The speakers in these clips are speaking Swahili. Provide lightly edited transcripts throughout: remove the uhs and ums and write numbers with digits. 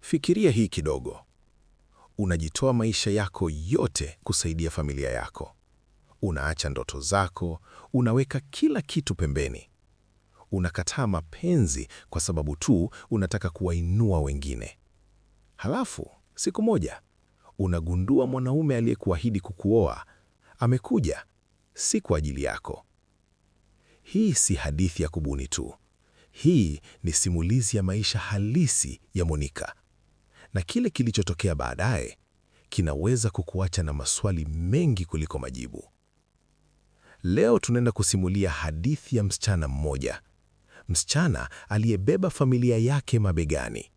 Fikiria hii kidogo. Unajitoa maisha yako yote kusaidia familia yako. Unaacha ndoto zako, unaweka kila kitu pembeni. Unakataa mapenzi kwa sababu tu unataka kuwainua wengine. Halafu, siku moja, unagundua mwanaume aliyekuahidi kukuoa amekuja si kwa ajili yako. Hii si hadithi ya kubuni tu. Hii ni simulizi ya maisha halisi ya Monica. Na kile kilichotokea baadaye kinaweza kukuacha na maswali mengi kuliko majibu. Leo tunaenda kusimulia hadithi ya msichana mmoja, msichana aliyebeba familia yake mabegani,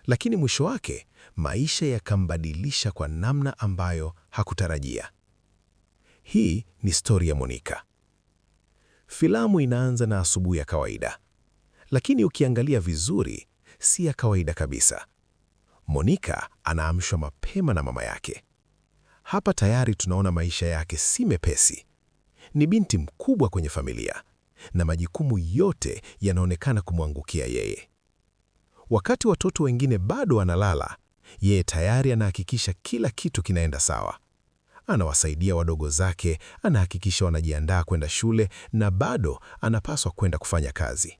lakini mwisho wake maisha yakambadilisha kwa namna ambayo hakutarajia. Hii ni stori ya Monica. Filamu inaanza na asubuhi ya kawaida, lakini ukiangalia vizuri, si ya kawaida kabisa. Monica anaamshwa mapema na mama yake. Hapa tayari tunaona maisha yake si mepesi. Ni binti mkubwa kwenye familia na majukumu yote yanaonekana kumwangukia yeye. Wakati watoto wengine bado wanalala, yeye tayari anahakikisha kila kitu kinaenda sawa. Anawasaidia wadogo zake, anahakikisha wanajiandaa kwenda shule na bado anapaswa kwenda kufanya kazi.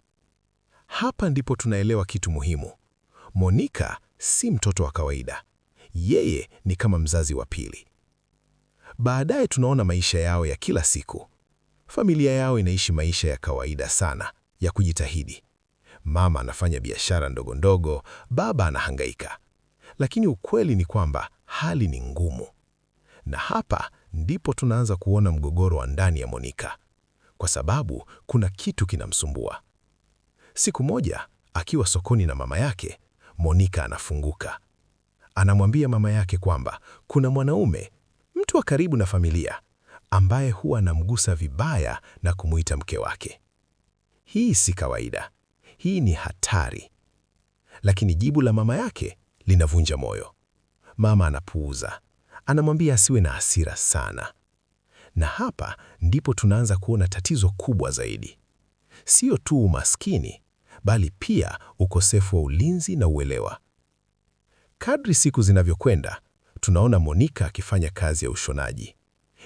Hapa ndipo tunaelewa kitu muhimu. Monica si mtoto wa kawaida. Yeye ni kama mzazi wa pili. Baadaye tunaona maisha yao ya kila siku. Familia yao inaishi maisha ya kawaida sana, ya kujitahidi. Mama anafanya biashara ndogo ndogo, baba anahangaika. Lakini ukweli ni kwamba hali ni ngumu. Na hapa ndipo tunaanza kuona mgogoro wa ndani ya Monica, kwa sababu kuna kitu kinamsumbua. Siku moja akiwa sokoni na mama yake, Monica anafunguka. Anamwambia mama yake kwamba kuna mwanaume, mtu wa karibu na familia, ambaye huwa anamgusa vibaya na kumuita mke wake. Hii si kawaida. Hii ni hatari. Lakini jibu la mama yake linavunja moyo. Mama anapuuza. Anamwambia asiwe na hasira sana. Na hapa ndipo tunaanza kuona tatizo kubwa zaidi. Sio tu umaskini, bali pia ukosefu wa ulinzi na uelewa. Kadri siku zinavyokwenda, tunaona Monica akifanya kazi ya ushonaji.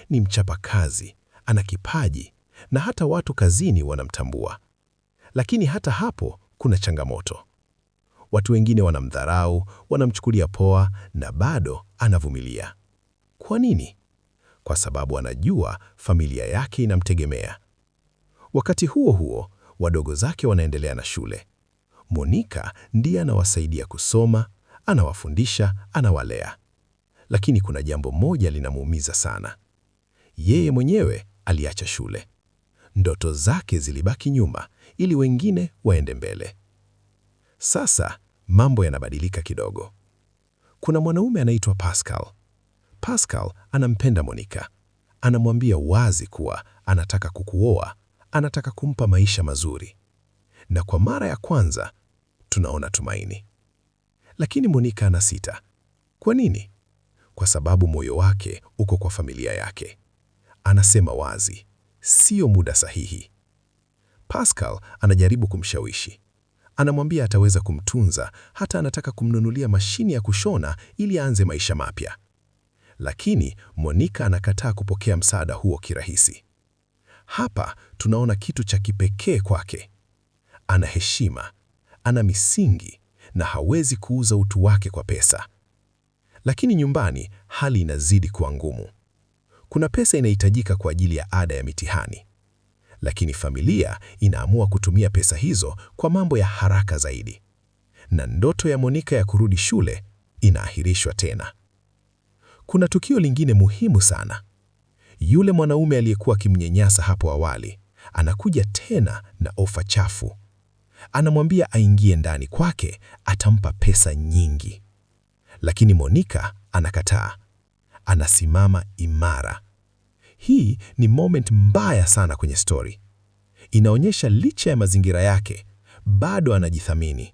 Ni mchapakazi, ana kipaji na hata watu kazini wanamtambua. Lakini hata hapo kuna changamoto. Watu wengine wanamdharau, wanamchukulia poa na bado anavumilia. Kwa nini? Kwa sababu anajua familia yake inamtegemea. Wakati huo huo, wadogo zake wanaendelea na shule. Monica ndiye anawasaidia kusoma, anawafundisha, anawalea. Lakini kuna jambo moja linamuumiza sana. Yeye mwenyewe aliacha shule. Ndoto zake zilibaki nyuma ili wengine waende mbele. Sasa mambo yanabadilika kidogo. Kuna mwanaume anaitwa Pascal. Pascal anampenda Monica. Anamwambia wazi kuwa anataka kukuoa, anataka kumpa maisha mazuri. Na kwa mara ya kwanza tunaona tumaini. Lakini Monica anasita. Kwa nini? Kwa sababu moyo wake uko kwa familia yake. Anasema wazi, sio muda sahihi. Pascal anajaribu kumshawishi. Anamwambia ataweza kumtunza, hata anataka kumnunulia mashini ya kushona ili aanze maisha mapya. Lakini Monica anakataa kupokea msaada huo kirahisi. Hapa tunaona kitu cha kipekee kwake. Ana heshima, ana misingi na hawezi kuuza utu wake kwa pesa. Lakini nyumbani hali inazidi kuwa ngumu. Kuna pesa inahitajika kwa ajili ya ada ya mitihani, lakini familia inaamua kutumia pesa hizo kwa mambo ya haraka zaidi, na ndoto ya Monica ya kurudi shule inaahirishwa tena. Kuna tukio lingine muhimu sana. Yule mwanaume aliyekuwa akimnyanyasa hapo awali anakuja tena na ofa chafu. Anamwambia aingie ndani kwake, atampa pesa nyingi. Lakini Monica anakataa. Anasimama imara. Hii ni moment mbaya sana kwenye story. Inaonyesha licha ya mazingira yake, bado anajithamini.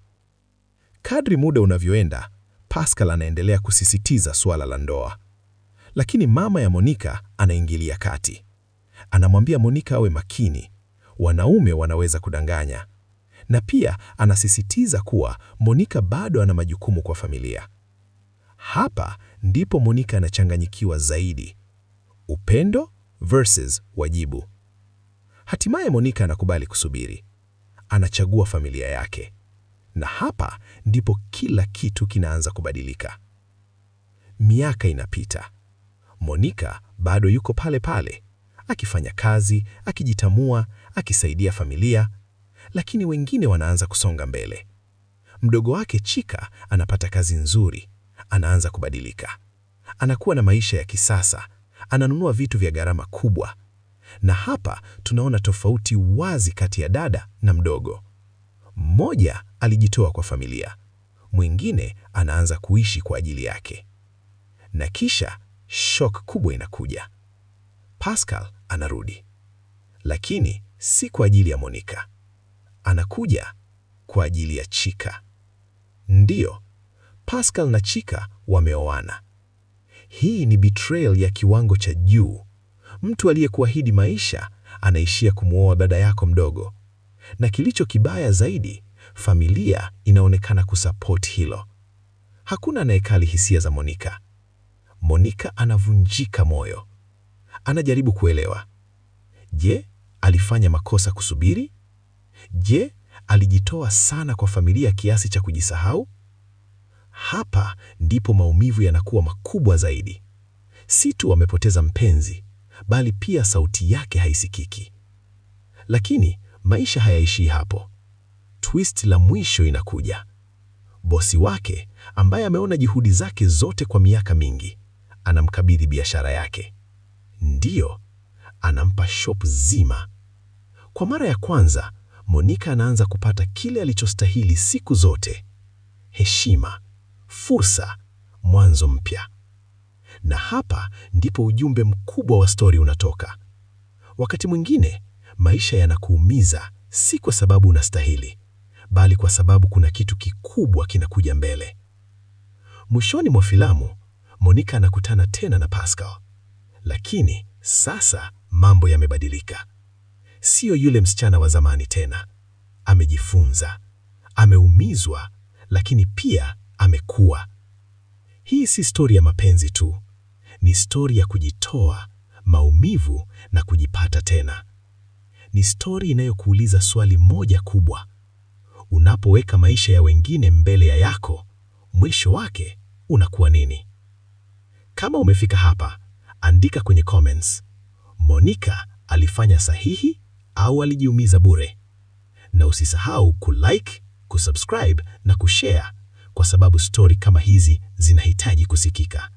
Kadri muda unavyoenda, Pascal anaendelea kusisitiza suala la ndoa. Lakini mama ya Monica anaingilia kati. Anamwambia Monica awe makini. Wanaume wanaweza kudanganya. Na pia anasisitiza kuwa Monica bado ana majukumu kwa familia. Hapa ndipo Monica anachanganyikiwa zaidi. Upendo versus wajibu. Hatimaye Monica anakubali kusubiri. Anachagua familia yake. Na hapa ndipo kila kitu kinaanza kubadilika. Miaka inapita. Monica bado yuko pale pale, akifanya kazi, akijitamua, akisaidia familia, lakini wengine wanaanza kusonga mbele. Mdogo wake Chika anapata kazi nzuri, anaanza kubadilika. Anakuwa na maisha ya kisasa, ananunua vitu vya gharama kubwa. Na hapa tunaona tofauti wazi kati ya dada na mdogo. Mmoja alijitoa kwa familia, mwingine anaanza kuishi kwa ajili yake. Na kisha shock kubwa inakuja. Pascal anarudi, lakini si kwa ajili ya Monica. Anakuja kwa ajili ya Chika. Ndiyo, Pascal na Chika wameoana. Hii ni betrayal ya kiwango cha juu. Mtu aliyekuahidi maisha anaishia kumwoa dada yako mdogo. Na kilicho kibaya zaidi, familia inaonekana kusupport hilo. Hakuna anayekali hisia za Monica. Monica anavunjika moyo. Anajaribu kuelewa. Je, alifanya makosa kusubiri? Je, alijitoa sana kwa familia kiasi cha kujisahau? Hapa ndipo maumivu yanakuwa makubwa zaidi. Si tu amepoteza mpenzi, bali pia sauti yake haisikiki. Lakini maisha hayaishii hapo. Twist la mwisho inakuja. Bosi wake ambaye ameona juhudi zake zote kwa miaka mingi, anamkabidhi biashara yake. Ndiyo, anampa shop zima. Kwa mara ya kwanza, Monica anaanza kupata kile alichostahili siku zote: heshima, fursa, mwanzo mpya. Na hapa ndipo ujumbe mkubwa wa stori unatoka. Wakati mwingine maisha yanakuumiza si kwa sababu unastahili, bali kwa sababu kuna kitu kikubwa kinakuja mbele. Mwishoni mwa filamu, Monica anakutana tena na Pascal. Lakini sasa mambo yamebadilika. Siyo yule msichana wa zamani tena. Amejifunza, ameumizwa, lakini pia amekua. Hii si stori ya mapenzi tu, ni stori ya kujitoa, maumivu na kujipata tena. Ni stori inayokuuliza swali moja kubwa: unapoweka maisha ya wengine mbele ya yako, mwisho wake unakuwa nini? Kama umefika hapa, andika kwenye comments, Monica alifanya sahihi au alijiumiza bure? Na usisahau kulike, kusubscribe na kushare kwa sababu stori kama hizi zinahitaji kusikika.